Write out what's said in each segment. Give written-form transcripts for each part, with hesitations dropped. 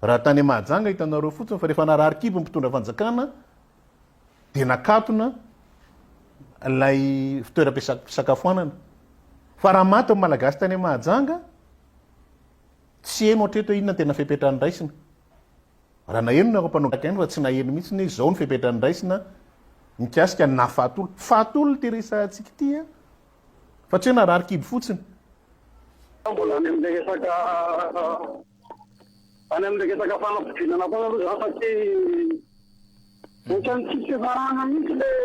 Raha tany Mahajanga hitanareo fotsiny fa rehefa narary kibo ny mpitondra fanjakana dia nakatona ilay fitoeram-pisakafoanana. Fa raha maty ny Malagasy tany Mahajanga, tsy heno hatreto hoe inona ny tena fepetra noraisina. Raha naheno nareo mpanao gazety fa tsy naheno mihitsy hoe izao ny fepetra noraisina mikasika ny nahafaty olona. Faty olona ity resahantsika ity an! Fa tsy hoe narary kibo fotsiny. Mbola any amin'ilay resaka any amin'ilay resaka fanampovinana foana aloha izany satria ohatran'ny tsisy fiafarana mihitsy ilay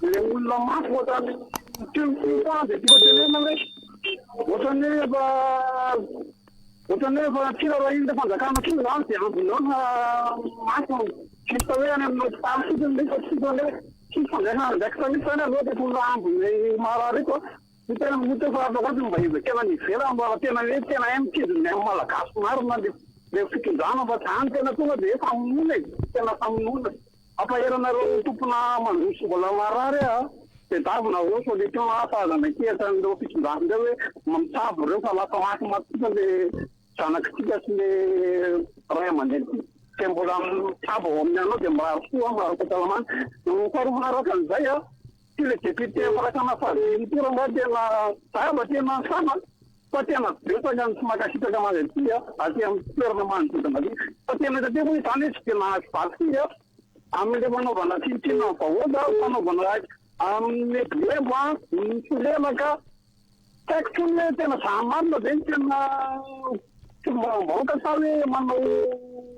ilay olona maty ohatran'ny mitohy foana dia tiako tenenina hoe ohatran'ny hoe efa ohatran'ny hoe efa tsy raharahian'ilay fanjakana intsony izany dia ambiny eo fa maty juste hoe any amin'ny hopitaly fotsiny ilay izy fa tsy ohatran'ny hoe tsisy fandraisana andraikitra mihitsy izany aloha reto olona ambiny marary reto a. Ny tena moa teo fa afaka ato mba ezaka any ivelany mba tena hoe tena hay mitsinjo ny ain'ny malagasy marina le le fitondrana fa tsy any tena tonga de hoe famonoana e, tena famonoana. Mampahery anareo tompona mandroso mbola marary a, tedavina ireo solution hafa aza miantehitra an'ireo fitondrana ireo hoe mitsabo ireo fa lasa matimaty kosa le zanakitsika sy le ray aman-drenintsika de mbola mitsabo ao amin'ny anao de mirary soa mirary fahasalamana. Ny faharoa manaraka an'izay a. Ty le député fanjakana fahadimy ty rangahy tena zava tena sama fa tena betsaka ny tsy mankasitraka anazy aty a aty amin'ny toerana manodidina aty fa tena hita teo moa izany hoe tsy de mahazo vaky firy a amin'le fanaovana tsinontsinona ny vahoaka fanaovana amin'ny eboebo a ny solelaka Tsy haiko intsony hoe tena za marina ve no tena solombavambahoaka sa hoe manao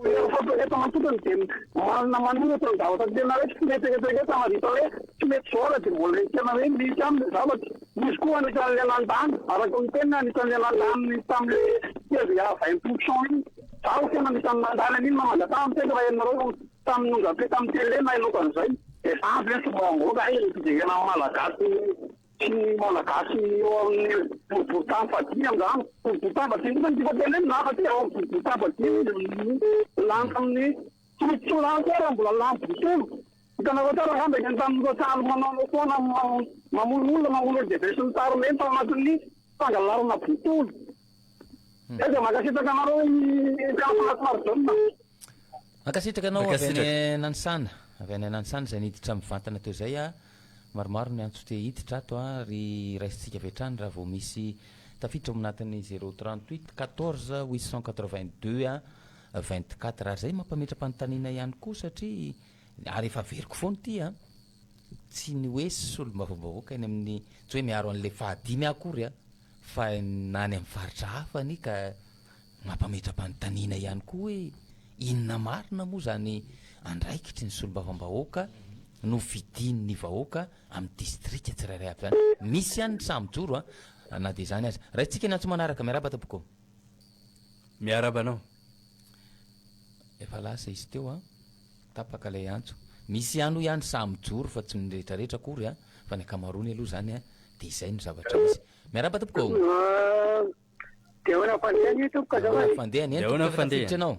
hery fampirehetana fotsiny dia manana manoratra ny zavatra tena hoe tsy mety eretreretana vita hoe tsy mety zao ary dia mbola tena hoe misy ihany ilay zavatra. Izy koa anisan'ilay nandany, araka ny teniny anisan'ilay nandany tamin'ilay TVA 20 pour cent iny. Zaho tena anisan'ny nandany an'iny manangatahana tena raha ianareo tamin'ny onjam-peo tamin'ny télé nahenoako an'izay. Dia za ve solombavambahoaka hay ny fijerena ny malagasy Tsy ny Malagasy eo amin'ny boriborintany fahadimy angamba. Boriborintany fahadimy kosa no tiako tenenina fa tsy ao amin'ny boriborintany fahadimy izy no lany tamin'ny tsy misy tsy lany koa raha mbola lany bontolo. Hitanareo tsara angamba ireny tamin'ireo saly manaonao foana mamono olona mamono olon-dehibe sy ny tariny ireny tao anatin'ny fangalarana bontolo. Zay dia mankasitraka anareo mpianatra Marijaona. Mankasitraka anao avy any Nanisana, avy any Nanisana izay niditra mivantana teo izay a. Maromaro ny antso te hiditra ato a, ry raisintsika avy hatrany raha vao misy tafiditra ao anatin'ny zéro 38 14 882 24 ary izay mampametra-panontaniana ihany koa satria ary efa averiko foana ity a, tsy ny hoe solombavambahoaka eny amin'ny, tsy hoe miaro an'ilay fahadimy aho akory a, fa na any amin'ny faritra hafa anie ka Mampametra-panontaniana ihany koa hoe inona marina moa izany andraikitry ny solombavambahoaka nofidian'ny vahoaka amin'ny distrika tsirairay avy izany. Misy ihany ny sahy mijoro an, na dia izany aza. Raisintsika ny antso manaraka. Miarahaba tompoko. Miarahaba anao. Efa lasa izy teo an. Tapaka ilay antso. Misy ihany hoy aho ny sahy mijoro fa tsy ny rehetrarehetra akory an, fa ny ankamaroany aloha izany an, dia izay no zavatra misy. Miarahaba tompoko. Dia ahoana fandehany io tompoko azafady? Ahoana fandehany? Dia Eny ahoana tompoko efa fandehany? tafiditra ianao.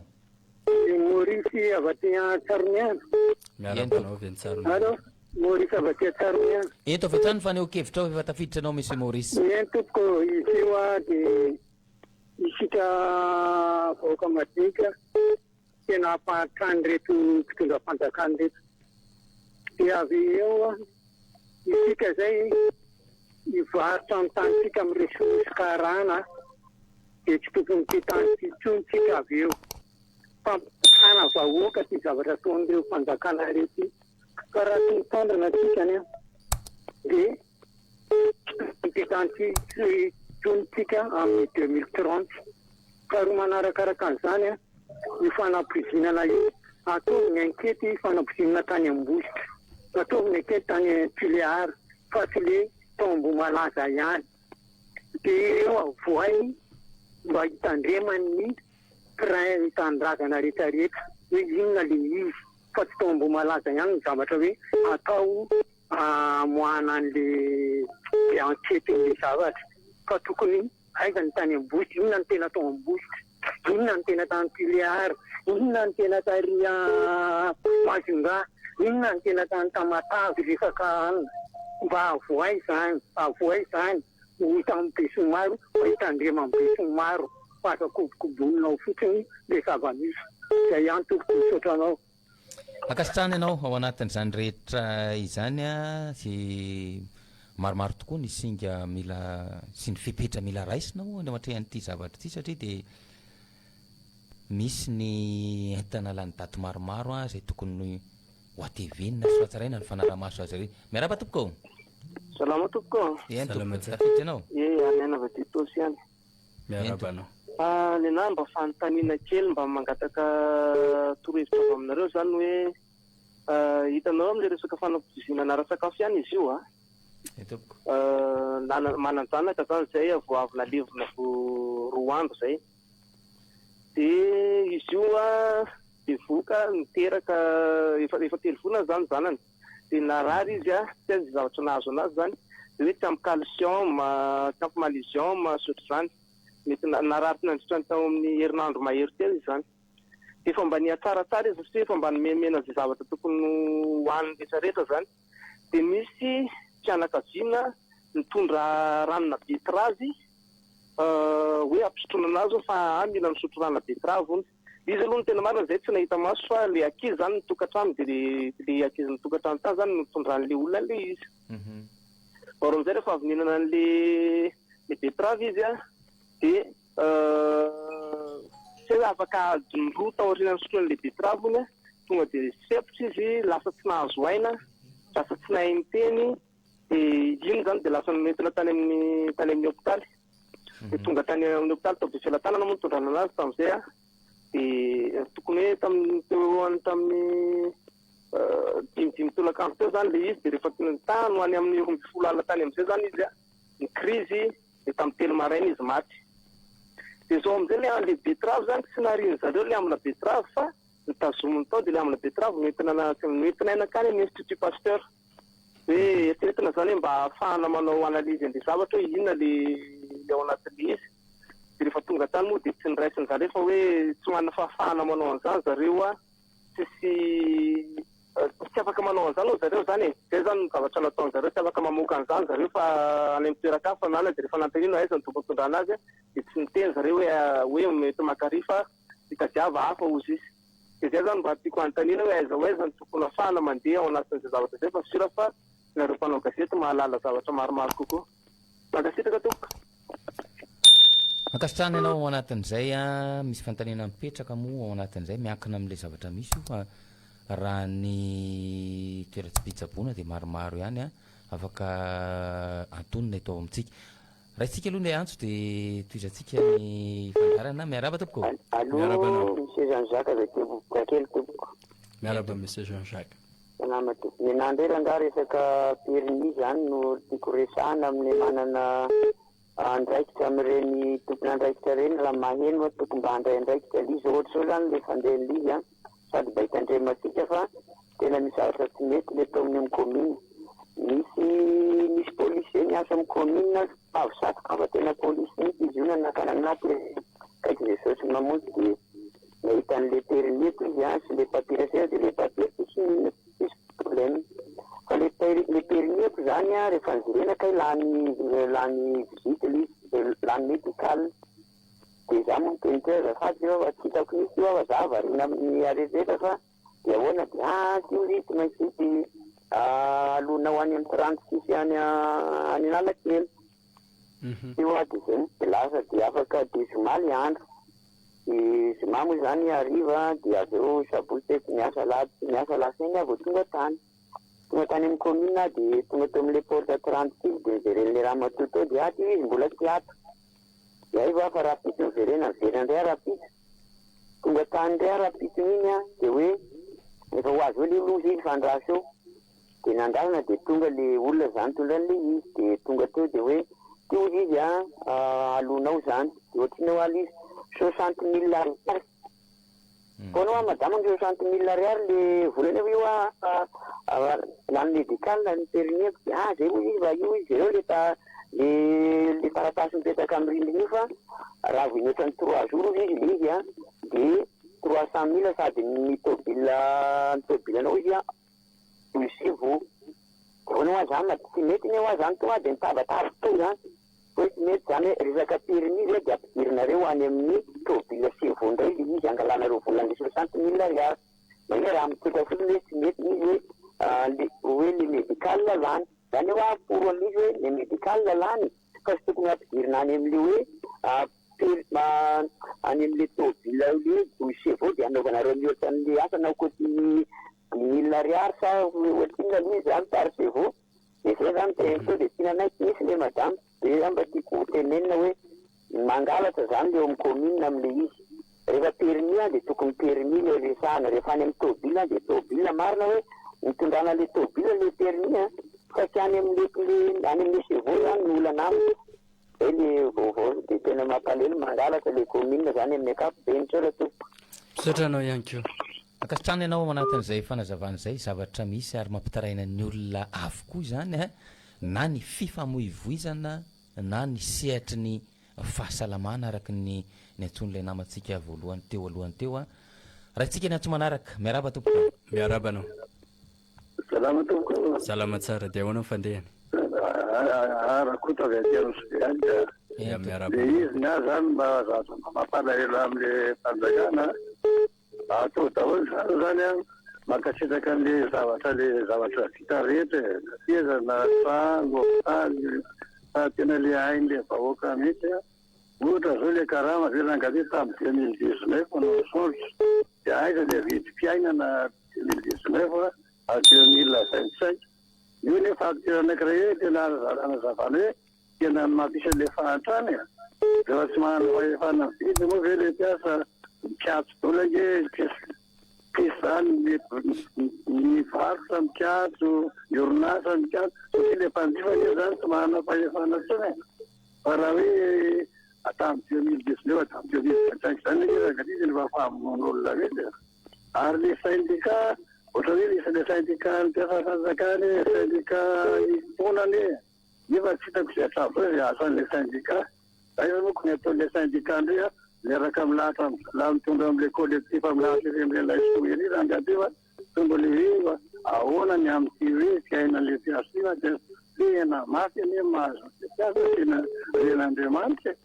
I Maurice avy aty Antsaroniana. Miarahaba anao avy any Tsaroniana. Allô, Maurice avy aty Antsaroniana. Ento avy hatrany ny fanehoan-kevitrao efa tafiditra ianao Monsieur Maurice. Eny tompoko, izy io dia isika vahoaka madinika tena ampahantrany ireto mpitondra fanjakana ireto. Dia avy eo isika izay hivarotra ny tanintsika amin'ny resy karana dia tsy tompon'ity tany ity intsony tsika avy eo. Fampitana vahoaka ity zavatra ataon'ireo fanjakana ireto ity. Fa raha tsy mitandrina tsika anie dia tsy tompon'ity tany ity intsony tsika amin'ny 2030. Faharoa manarakaraka an'izany io fanampoizinana io, ataovy ny ankety fanampoizinana tany Ambositra, ataovy ny ankety tany Tulear fa tsy le tao Ambohimalaza ihany. Dia ireo avohay mba hitandreman'ny mpiray tanindrazana rehetrarehetra hoe inona le izy fa tsy tao Ambohimalaza ihany ny zavatra hoe atao amoahana an'le le anketin'le zavatra fa tokony Aiza ny tany Ambositra? Inona no tena tao Ambositra? Inona no tena tany Tulear? Inona no tena tary Majunga? Inona no tena tany Tamatave resaka anona? Mba avohay izany, avohay izany ho hitan'ny besinimaro, mba hitandreman'ny besinimaro. Fa aza kobokoboninao fotsiny le zava-misy. Zay ihany tompoko, misaotra anao. Ankasitrahana ianao ao anatin'izany rehetra izany sy maromaro tokoa ny singa mila sy ny fepetra mila raisina moa eo anatrehan'ity zavatra ity satria dia misy ny entana lany daty maromaro izay tokony ho atevenina sy hohatsaraina ny fanarahamaso azy ireny. Miarahaba tompoko ô! Salama tompoko ô! Eny tompoko, tafiditra ianao. Ye, any avy aty Itaosy ihany. Miarahaba anao. Nenah mba fanontaniana kely mba mangataka torohevitra avy aminareo zany hoe hitanareo amle resaka fanampoizinana ara-tsakafo ihany izy io a. Manan-janaka zany zay vao avy nalevina vao 2 andro zay. De izy io a bevoka niteraka efa 3 volana zany zanany. De narary izy a, tsy aiza zavatra nahazo anazy zany, de hoe tsy ampy calcium, tsy ampy magnesium sy ohatr'izany. Mety narary nandritra ny tao amin'ny herinandro mahery teo izy zany. De efa mba nihatsaratsara izy satria efa mba nomemena izay zavatra tokony hohaniny rehetrarehetra zany. De nisy fianakaviana nitondra ranona betterave hoe hampisotroana anazy fa mila misotro ranona betterave hono. Izy aloha ny tena marina zay tsy nahita maso fa le ankizy zany ny tokantrano de le ankizy ny tokantrano tany zany no nitondran'le olona an'le izy. Or amizay rehefa avy nihinana an'le le betterave izy a de tsy hay hoe afaka adiny 2 taorian'ny nisotroan'le betterave hono a, tonga de sempotra izy, lasa tsy nahazo aina, lasa tsy nahay niteny, de iny zany de lasa noentina tany amin'ny tany amin'ny hopitaly. De tonga tany amin'ny hopitaly tao Befelatanana moa nitondrana anazy tamin'izay a, de tokony hoe tamin'ny teo any tamin'ny dimy tolakandro teo zany le izy, de rehefa tany ho any amin'ny 12 alina tany amin'izay zany izy a, ny krizy, de tamin'ny 3 maraina izy maty. De zao amin'izay le le betterave zany tsy nariany zareo le amina betterave fa nitazominy tao, de le amina betterave noentina noentina nankany amin'ny Institut Pasteur. Hoe eritreretina zany hoe mba ahafahana manao analyse an'le zavatra hoe inona le le ao anatin'le izy. De rehefa tonga tany moa de tsy niraisin'ny zareo fa hoe tsy manana fahafahana manao an'izany zareo a, tsisy tsy afaka manao an'izany hoy zareo zany e. Zay zany ny zavatra nataon-jareo, tsy afaka mamoaka an'izany zareo fa any amin'ny toeran-kafa na any de rehefa nanontaniana hoe aiza no tokony hitondrana azy de tsy niteny zareo hoe hoe mety makary fa mitadiava hafa hozy izy. De zay zany mba tiako hanontaniana hoe aiza ho aiza no tokony ahafahana mandeha ao anatin'izay zavatra izay fa sûr fa nareo mpanao gazety mahalala zavatra maromaro kokoa. Mankasitraka tompoko. Ankasitrahana ianao ao anatin'izay a, misy fanontaniana mipetraka moa ao anatin'izay miankina amin'ilay zavatra misy io fa raha ny toeram-pitsaboana dia maromaro ihany a, afaka antonona eto amintsika. Raisitsika aloha ilay antso dia tohizantsika ny fandaharana. Miarahaba tompoko. Allô, Miarahaba anao. Monsieur Jean-Jacques avy aty Ambohibakely tompoko. Miarahaba Monsieur Jean-Jacques. Salama tompoko. Ny anah indray rangahy resaka permis zany no tiako resahana amin'ny manana andraikitra amin'ireny tompon'andraikitra ireny raha maheno aho tokony mba handray andraikitra ilay izy. Ohatra izao zany ilay fandehan'ilay izy an, sady mba hitandremantsika fa tena misy zavatra tsy mety ilay atao amin'ny commune. Misy misy polisy zay miasa amin'ny commune, avy satroka fa tena polisy mihitsy izy io nanakana anah teo akaiky Jesosy Mamonjy dia nahita an'ilay permis-ko izy an sy ilay papier sy dia ilay papier tsisy n'inona tsisy problème fa ilay ilay permis-ko zany an rehefa nijerena kay lany lany visite ilay izy lany médical dia za moa niteny teo azafady io fa tsy hitako mihitsy io fa za variana amin'ny aretina fa dia ahoana dia ah tsy io izy tsy maintsy ity alohanao any amin'ny 36 any any Analakely. Teo aho dia izay dia lasa dia afaka dia zoma ilay andro. Dia zoma moa izany hariva dia avy eo sabotsy aho tsy niasa, alahady tsy niasa, alatsinainy aho vao tonga tany. Tonga tany amin'ny commune aho dia tonga teo amin'ilay porte 36 dia nojeren'ilay ramatoa teo dia ato izy mbola tsy ato. Dia hay va fa rahampitso miverena, miverina indray aho rahampitso. Tonga tany indray aho rahampitson'iny an, dia hoe efa ho avy eo ilay loza izy fa andraso eo. Dia nandalana dia tonga ilay olona izany nitondra an'ilay izy, dia tonga teo dia hoe ty hozy izy an, aloanao izany. Dia ohatrinona hoa ilay izy? 60 000 ariary. Ahoana hoa madama ny 60 000 ariary le vola nefa io hoa lany médical ny permis-ko. Dia ah zay hozy izy fa io izy jereo le le le taratasy mipetaka amin'ny rindrina io fa raha vao mihoatra ny trois jours hozy izy le izy an, dia 300 000 sady ny tôbila ny tôbilanao izy an dossier vao. Ahoana hoa zany tsy mety ne hoa zany tonga dia nitabataba teo zany hoe tsy mety zany hoe resaka permis zay dia ampidirina. Averinareo any amin'ny tôbila chevaux indray le izy angalanareo vola an'le 60 000 ariary. Zany hoe raha mitsotra fotsiny hoe tsy mety le izy hoe le hoe le médical lany. Zany hoe pour an'izy hoe le médical lany fa tsy tokony ampidirina any amin'le hoe any amin'le tôbila le hoe 12 chevaux dia anaovanareo mihoatra an'le asa na côté 1000 ariary sa ohatrinona aloha izy zany par chevaux. Dia zay zany teneniko teo dia tsy nanaiky mihitsy le madama. Dia za mba tiako ho tenenina hoe mangalatra zany le eo amin'ny commune amin'le izy. Rehefa permis an dia tokony permis le resahana, rehefa any amin'ny tôbila an dia tôbila, marina hoe nitondrana le tôbila le permis an, fa tsy any amin'le le any amin'le chevaux zany ny olana amiko. Zay le vaovao dia tena mampalahelo mangalatra le commune zany amin'ny ankapobeny. Misaotra tompoko. Misaotra anao ihany koa. Ankasitrahana ianao ao anatin'izay fanazavana izay, zavatra misy ary mampitaraina ny olona avokoa izany an, na ny fifamoivoizana na ny sehatry ny fahasalamana araka ny niantsoan'ilay namantsika voalohany teo alohany teo an. Raintsika ny antso manaraka. Miarahaba tompoko. Miarahaba anao. Salama tompoko. Salama tsara. Dia ahoana ny fandehany? Ah, Rakoto avy aty Anosibe any ka. Ya, miarahaba Le anao. izy ny ahy zany mba zavatra mba mampalahelo amin'le fanjakana. Atao daholo zany zany an. Mankasitraka an'le zavatra le zavatra vita rehetra e. Na seza na trano, hopitaly, fa tena le hain'le vahoaka mihitsy an. Ohatra zao le karama ve rangahy tamin'ny 2019 no nisondrotra. Dia aiza le vidim-piainana 2019 à 2025. Io anie facture anankiray hoe tena anazavana hoe tena mampisy an'le fahantrana e. Rehefa tsy manana fahefana mividy moa ve le mpiasa mikatso daholo ange tsisy zany ny ny varotra mikatso, ny orinasa mikatso satria le mpanjifa anie zany tsy manana fahefana intsony e. Fa raha hoe tamin'ny 2019 hatramin'ny 2025 zany anie rangahy tena efa famonoan'olona mihitsy e. Ary le syndicat, ohatra hoe misy le syndicat ny mpiasa fanjakana e, syndicat mpona anie, nefa tsy hitako izay hatramin'izao izay asan'le syndicat. Aiza manko ny ataon'le syndicat ndry a, miaraka milahatra amin'ny zalahy mitondra amin'le collectif milahatra ery amin'le laisoa ery rangahy ty fa tonga le hoe ahoana ny amin'ity hoe fiainan'le mpiasa ity fa tena tena mafy anie mahazo an'le mpiasa tena ren'Andriamanitra e.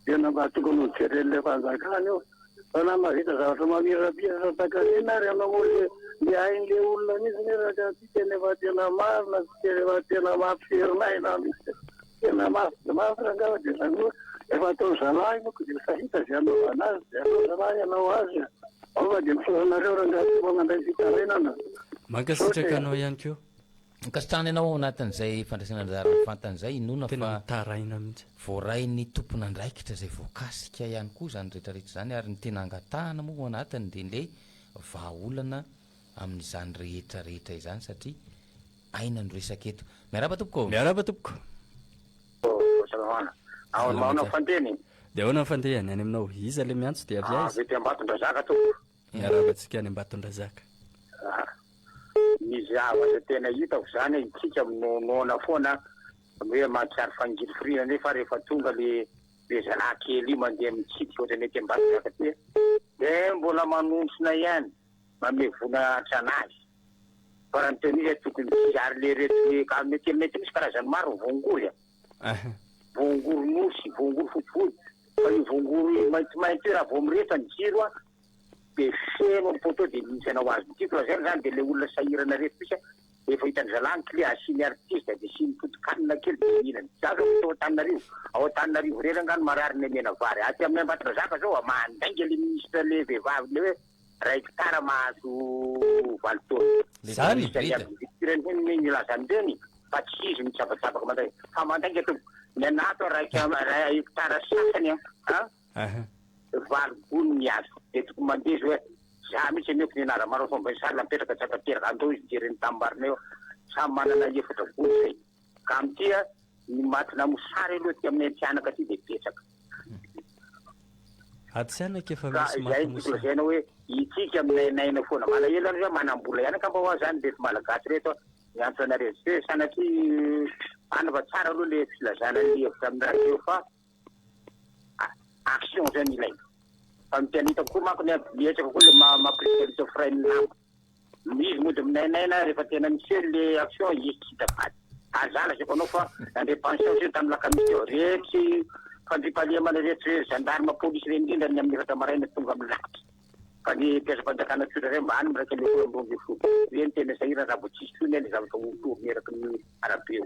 Tena mba tokony ho jeren'ilay fanjakana io. Fa na mahavita zavatra mamirapiratra takarina ary ianao moa le le hain'le olona mihitsy ne raha ka tsy tena efa tena marina tsy tena efa tena mampiferinaina mihitsy. Tena mafy dia mafy rangaha dia zany hoe efa atao zalahy manko dia efa hita izay anaovana azy dia atao zalahy hanao azy. Ao fa dia misaotra anareo rangaha tsy mba mandray fitarainana. Mankasitraka anao ihany koa. Ankasitrahana ianao ao anatin'izay fandraisana anjara mivantana izay, inoana Tena fa mitaraina mihitsy. voarain'ny tompon'andraikitra izay voakasika ihany koa izany rehetra rehetra izany ary ny tena angatahana moa ao anatiny dia ilay vahaolana amin'izany rehetra rehetra izany satria aina no resaka eto. Miarahaba tompoko ô! Miarahaba tompoko. Fahasalamana. Salama Ahoana tsara. fanteny? Dia ahoana ny fandehany any aminao? Iza ilay miantso dia avy aiza? Avy ety Ambatondrazaka tompoko. Miarahaba antsika any Ambatondrazaka. Ny zavatra tena hitako zany isika minoanoana foana hoe mahatsiaro fangirifiriana nefa rehefa tonga le le zalahy kely io mandeha mitsidika ohatran'ny ety Ambatondrazaka aty de mbola manontsona ihany manome voninahitra anazy fa raha ny tena izy tokony tsy ary le reto le ka mety mety misy karazany maro ny voangory a voangory nosy voangory fotsifotsy fa io voangory maintimainty io raha vao mirehitra ny jiro a de feno ny poteau de misy anao azy. Ny tiako lazaina zany de le olona sahirana reto kosa efa hitan-dry zalahy ny clé asiany artiste de asiany totokanina kely de mihinana. Za zao eto Antananarivo, ao Antananarivo irery angaha no marary ny omena vary. Aty aminay Ambatondrazaka zao mandainga le ministre le vehivavy le hoe ray hectare mahazo valo taona. Le Zany? Ministre ny hybride. agriculture ny hono nilaza an'ireny fa tsy izy mitsabatsabaka mandainga. Fa mandainga tompoko. Ny anah ato raika ray hectare sasany an. Aha. Valo gony ny azo. Dia tokony mandeha izy hoe, za mihitsy ameko ny anarana Maro Fomba Charles mipetraka tsy tanteraka, andao izy mijery ny tanimbary eo, samy manana efatra gony zay. Ka amin'ity a, ny matina mosary aloha aty aminay Antsihanaka aty dia betsaka. Antsihanaka efa Ka misy izay maty no tiako mosary. lazaina hoe, itsika minainaina foana. Malahelo any hoe manam-bola ihany angamba hoa zany reto Malagasy reto a, miantso anareo. Tsy hoe sanatria any fa tsara aloha le filazana ny hevitra amin'ny radio fa. Action zay no ilaina. Fa ny tena hitako koa manko ny miezaka koa le mampirisika an'ireo frein ny lamba. Izy mody minainaina rehefa tena miseho le action izy tsy hita faty. Ary za lazaiko anao fa nandray pension zay tamin'ny lakamisy teo. Retsy Fandriampahalemana ireto hoe gendarme polisy ireny indrindra ny amin'ny efatra maraina tonga milahatra. Fa ny mpiasam-panjakana tsotra indray mba any amin'ny 21 21. Ireny tena sahirana raha vao tsisy intsony ilay zavatra ho eraky ny arabe eo.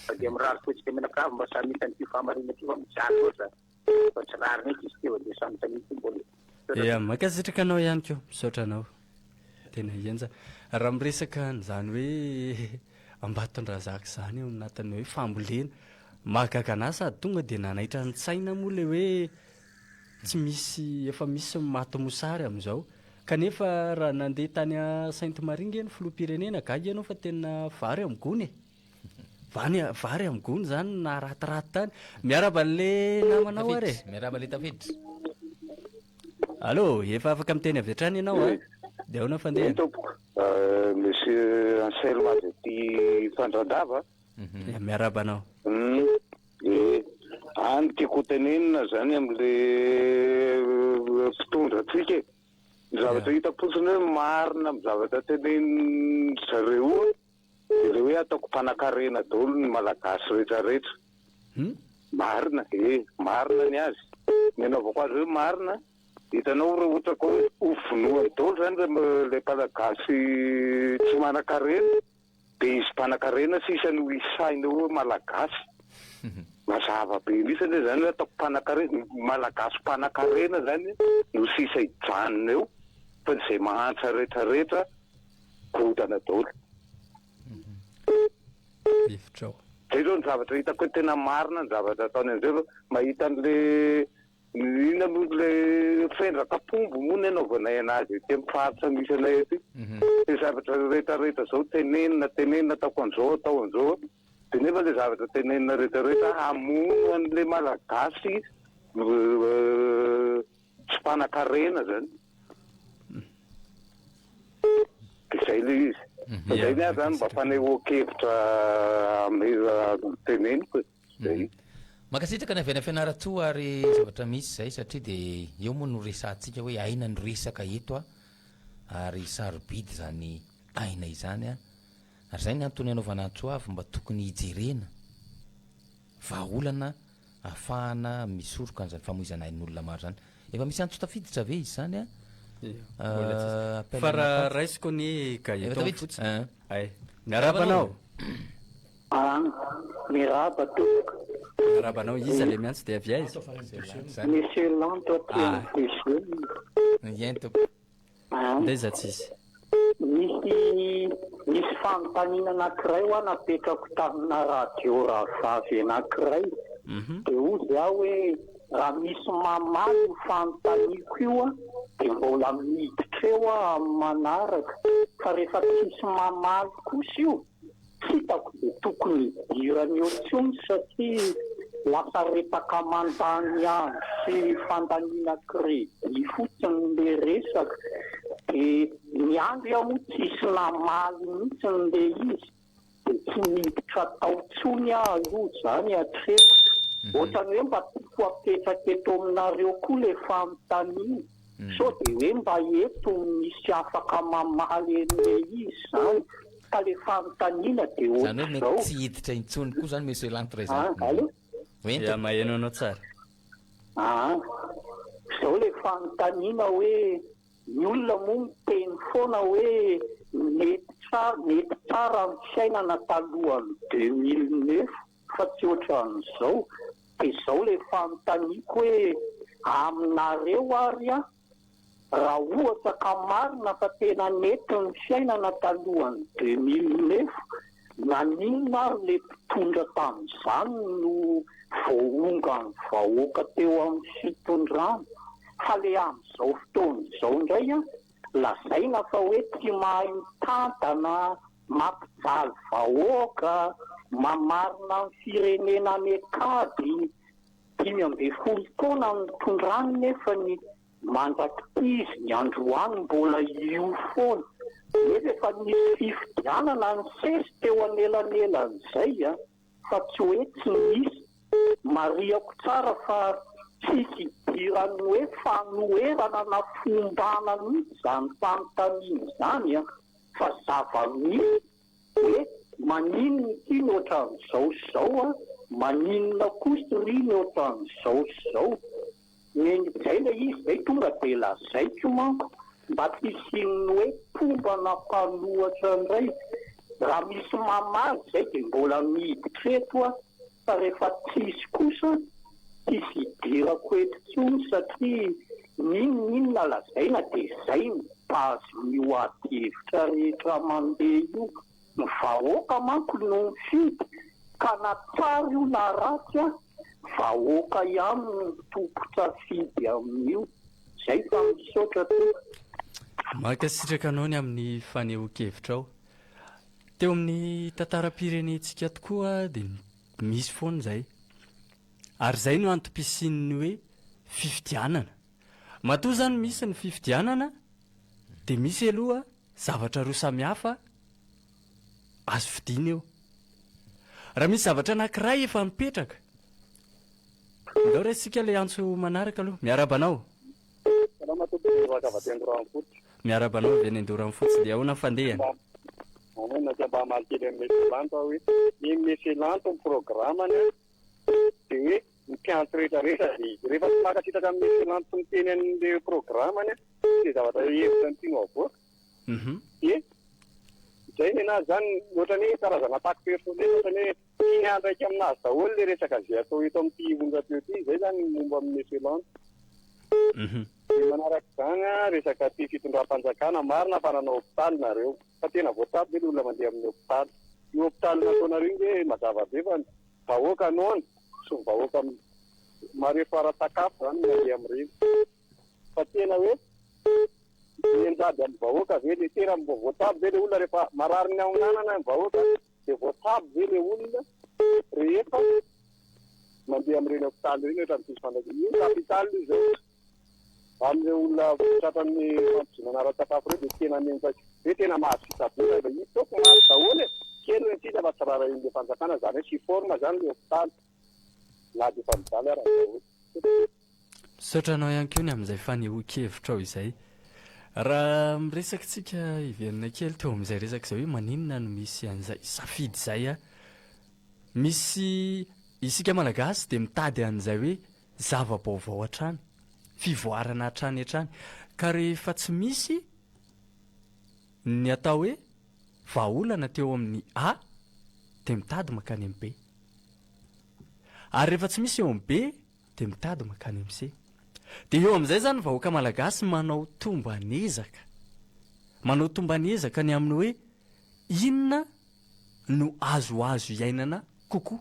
Fa dia mirary soa antsika mianakavy mba samy hita an'ity fahamarinana ity fa mijaly loatra fa tsy rariny eky izy ity fa dia samy samia tombony e. Misaotra Ia, mankasitraka anao ihany koa. Misaotra anao. Tena henjana. Raha miresaka an'izany hoe Ambatondrazaka izany ao anatin'ny hoe fambolena. Mahagaga an'ahy sady tonga dia nanaitra ny tsaina moa ilay hoe tsy misy efa misy ny maty mosary amin'izao. Kanefa raha nandeha tany Sainte Marie nge ny filoham-pirenena gaga ianao fa tena vary amin'ny gony e. Vany vary amin'ny gony izany no naharatiraty tany. Miarahaba an'le namanao ary e. Miarahaba le tafiditra. Allô, efa afaka miteny avy hatrany ianao a. Dia ahoana fandehany? Eny tompoko. Monsieur Anselme avy aty Fandrandava. Ya, miarahaba anao. Hum, eh, any tiako ho tenenina zany amle mpitondra antsika e. Ny zavatra hitako fotsiny hoe marina amin'ny zavatra tenenin-dry zareo io dia le hoe ataoko mpanakarena daholo ny malagasy rehetra rehetra. Marina e, marina ny azy. Ny anaovako azy hoe marina, hitanao raha ohatra ka hoe ho vonoany daholo zany le mpanagasy tsy manakarena dia izy mpanakarena sisa no hisaina hoe malagasy. Mazava be mihitsy anie zany hoe ataoko mpanakarena, malagasy mpanakarena zany no sisa hijanona eo fa izay mahantra rehetra rehetra gorodana daholo. Hevitrao. Zay zao ny zavatra hitako hoe tena marina ny zavatra ataony an'izay aloha, mahita an'le inona moa le fendraka pombo moa ny anaovanay anazy aty amin'ny faritra misy anay aty. Le zavatra rehetra rehetra zao tenenina tenenina ataoko an'izao atao an'izao de nefa le zavatra tenenina rehetra rehetra hamono an'le malagasy tsy mpanakarena zany. Dia izay ilay izy. Fa izay ny ahy zany mba fanehoan-kevitra teneniko e. Izay. Mankasitraka ny avy any Fianarantsoa ary zavatra misy izay satria dia eo moa no resahantsika hoe aina no resaka eto a, ary sarobidy izany aina izany a, ary izay ny antony anaovana antso avo mba tokony hijerena vahaolana ahafahana misoroka an'izany famoizana ain'olona maro izany. Efa misy antso tafiditra ve izy izany a? Mbola tsisy. Fa raha raisiko anie Gaëtan fotsiny. Ay. Miarahaba anao. Ah, miarahaba tompoko. Miarahaba anao. Iza le miantso dia avy aiza? Monsieur Lanto aty amin'ny deuxième. Ien tompoko. Ndaiza tsisy. Misy misy fanontaniana anankiray hoa napetrako tamina radio rahavavy anankiray dia hozy aho hoe raha misy mamaly io fanontaniako io an dia mbola miditra eo aho amin'ny manaraka fa rehefa tsisy mamaly kosa io Tsy hitako izay tokony hidirany eo intsony satria lasa repaka mandany andro sy fandaniana crédit fotsiny le resaka. Dia niandry aho moa tsisy namaly mihitsy le izy dia tsy niditra tao intsony aho aloha izany hatreto. Ohatran'ny hoe mba tiako apetraka eto aminareo koa le fanontaniana. Sao dia hoe mba eto misy afaka mamaly an'ilay izy izany? Ka le fanontaniana dia Izany hoe mety ohatr'izao. tsy hiditra intsony koa izany Monsieur Lanto raha izany. Ah, allô? Ento. Ya, maheno anao tsara. Ah, izao le fanontaniana hoe ny olona moa miteny foana hoe nety tsara, nety tsara ny fiainana talohan'ny 2009 fa tsy ohatran'izao. Dia izao le fanontaniako hoe aminareo ary an, Raha ohatra ka marina fa tena nety ny fiainana talohan'ny 2009, naninona ary le mpitondra tamin'izany no voaongan'ny vahoaka teo amin'ny fitondrana? Fa le amin'izao fotoana izao indray an, lazaina fa hoe tsy mahay mitantana, mampijaly vahoaka, mamarina ny firenena any an-kady, 15 taona nitondrany nefa ny mandrak'izy ny androany mbola io foana nefa efa nisy fifidianana nisesy teo anelanelan'izay a! fa tsy hoe tsy nisy, marihako tsara fa tsisy idiran'ny hoe fanoherana na fombana mihitsy izany fanontaniana izany a! fa zava-misy hoe maninona ity no ohatran'izao sy izao a! Maninona kosa ry ny ohatran'izao sy izao? Nenjay ilay izy zay tonga dia lazaiko manko mba tsy hisian'ny hoe mpomba na mpanohatra indray. Raha misy mamaly izay dia mbola miditra eto aho fa rehefa tsisy kosa tsisy hidirako eto intsony satria n'inon'inona lazaina dia izay no base-n'io adihevitra rehetra mandeha io. Ny vahoaka manko no mifidy ka na tsara io na ratsy an, vahoaka ihany no tompon-tsafidy amin'io. Zay fa misaotra tompoko. Mankasitraka anao ny amin'ny fanehoan-kevitrao. Teo amin'ny tantaram-pirenentsika tokoa dia misy foana izay. Ary izay no antom-pisian'ny hoe fifidianana. Matoa izany misy ny fifidianana dia misy aloha Zavatra roa samihafa azo fidina eo. Raha misy zavatra anankiray efa mipetraka. Ndao raisintsika ilay antso manaraka aloha. Miarahaba anao. Salama tompoko, Vavaka avy aty Andoranfotsy. Miarahaba anao avy any Andoranfotsy. Dia ahoana ny fandehany? Ahoana, dia mba hamaly kely an'i Monsieur Lanto aho hoe, ny Monsieur Lanto ny programme-ny an, dia hoe ny mpiantso rehetra rehetra dia rehefa tsy mankasitraka an'i Monsieur Lanto miteny an'ilay programme-ny an, izay zavatra hevitra ny tiany ho avoaka dia izay nenazy zany ohatrany hoe karazana attaque personnel ohatrany hoe tiany handraika aminazy daholo le resaka izay atao eto amin'ity onjam-peo ity izay zany ny momba amin'i Monsieur Lanto. Dia manaraka izany an, resaka ty fitondram-panjakana, marina fa nanao hopitaly nareo, fa tena voatsabo ve le olona mandeha amin'ny hopitaly? Io hopitaly nataonareo io nge mazava be fa ny vahoaka noana sy ny vahoaka marefo ara-tsakafo zany no mandeha amin'ireny. Fa tena hoe mianjady amin'ny vahoaka ve le tena voatsabo ve le olona rehefa marary ny haonanana ny vahoaka dia voatsabo ve le olona rehefa mandeha amin'ireny hopitaly ireny ohatra ny diso fandraisana io capital io zao amin'ireo olona tratran'ny fampijinana ara-tsakafo ireo dia tena mianjaika hoe tena mahazo fitsaboana fa hitako maty daholo e kely ny sisa fa tsy rarahian'ilay fanjakana izany hoe sous forme izany le hopitaly na dia efa mijaly ara ny vahoaka. Misaotra anao ihany koa ny amin'izay fanehoan-kevitrao izay. Raha miresaka isika hiverina kely teo amin'izay resaka izay hoe maninona no misy an'izay safidy izay a. Misy isika Malagasy dia mitady an'izay hoe zava-baovao hatrany, fivoarana hatrany hatrany. Ka rehefa tsy misy ny atao hoe vahaolana teo amin'ny A dia mitady mankany amin'ny B. Ary rehefa tsy misy eo amin'ny B dia mitady mankany amin'ny C. Dia eo amin'izay izany ny vahoaka malagasy manao tomban'ezaka. Manao tomban'ezaka ny amin'ny hoe inona no azoazo iainana kokoa.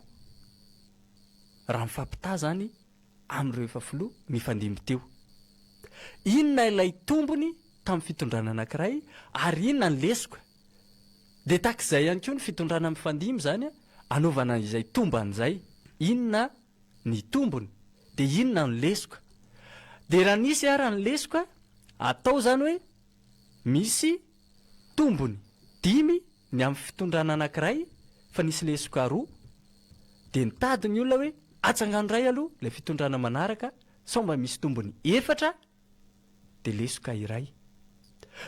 Raha mifampitaha izany amin'ireo efa filoha nifandimby teo. Inona ilay tombony tamin'ny fitondrana anankiray ary inona ny lesoka? Dia tahaka izay ihany koa ny fitondrana mifandimby izany anaovana izay tombany izay. Inona ny tombony dia inona ny lesoka. Dia raha nisy ara ny lesoka, atao izany hoe misy tombony dimy ny amin'ny fitondrana anankiray fa nisy lesoka roa, dia nitady ny olona hoe atsangano iray aloha ilay fitondrana manaraka sao mba misy tombony efatra dia lesoka iray.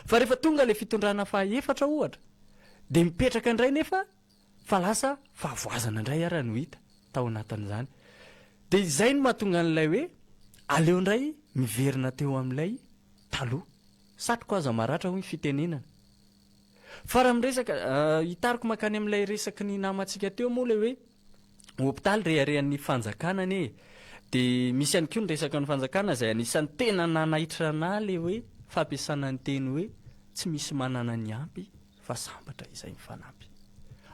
Fa rehefa tonga ilay fitondrana fahaefatra ohatra dia mipetraka indray nefa Fa lasa fahavoazana indray ara no hita tao anatin'izany. Dia izay no mahatonga an'ilay hoe aleo indray miverina teo amin'ilay taloha. Satriko aza maratra hoy ny fitenenana. Fa raha miresaka, hitariko mankany amin'ilay resaky ny namantsika teo moa ilay hoe hopitaly reharehan'ny fanjakana anie e. Dia misy ihany koa ny resaka ny fanjakana izay anisan'ny tena nanaitra anà ilay hoe fampiasana ny teny hoe tsy misy manana ny ampy fa sambatra izay mifanampy.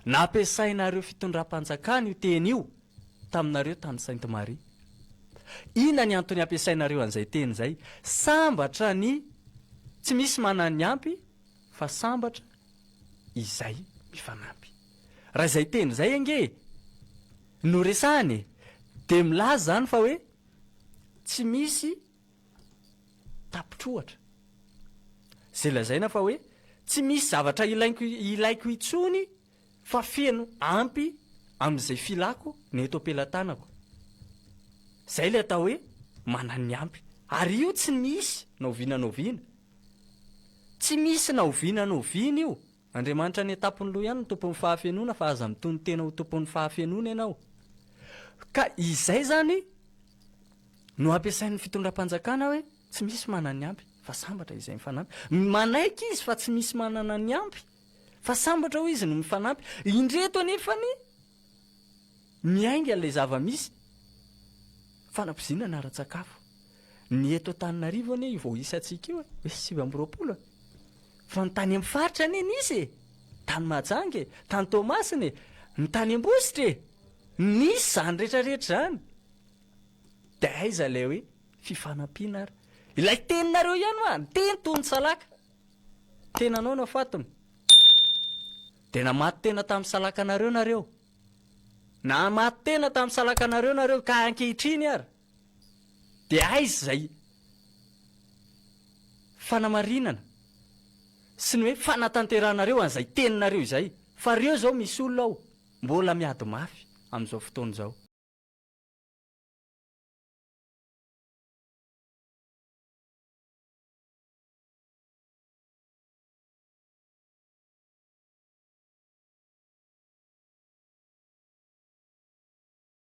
Nampiasainareo fitondram-panjakana io teny io taminareo tany Sainte Marie. Inona ny antony ampiasainareo an'izay teny izay? Sambatra ny tsy misy manan'ny ampy fa sambatra izay mifanampy. Raha izay teny izay ange no resahana e, dia milaza izany fa hoe tsy misy Tapitr'ohatra. Izay lazaina fa hoe tsy misy zavatra ilaiko ilaiko intsony fa feno ampy amin'izay filako ny eto am-pelatanako. Izay ilay atao hoe manan'ny ampy. Ary io tsy misy na oviana na oviana. Tsy misy na oviana na oviana io. Andriamanitra any an-tampon'ny loha ihany no tompon'ny fahafenoana fa aza mitonon-tena ho tompon'ny fahafenoana ianao. Ka izay zany no ampiasain'ny fitondram-panjakana hoe tsy misy manana ny ampy fa sambatra izay mifanampy. Manaiky izy fa tsy misy manana ny ampy fa sambatra hoy izy no mifanampy. Indreto anefany miainga ilay zava-misy fanapoizinana ara-tsakafo. Ny eto Antananarivo anie io vao isantsika io e, hoe 29 e. Fa ny tany amin'ny faritra anie nisy e! Tany Mahajanga e, tany Toamasina e, ny tany Ambositra e! Nisy izany rehetra rehetra izany. Dia aiza ilay hoe fifanampiana ary? Ilay teninareo ihany hoa, ny teny toy ny salaka. Tenanao no afatony. Dia namaty tena tamin'ny salakanareo nareo. Namaty tena tamin'ny salakanareo nareo ka ankehitriny ary dia aiza izay fanamarinana sy ny hoe fanatanterahanareo an'izay teninareo izay fa reo izao misy olona ao mbola miady mafy amin'izao fotoana izao.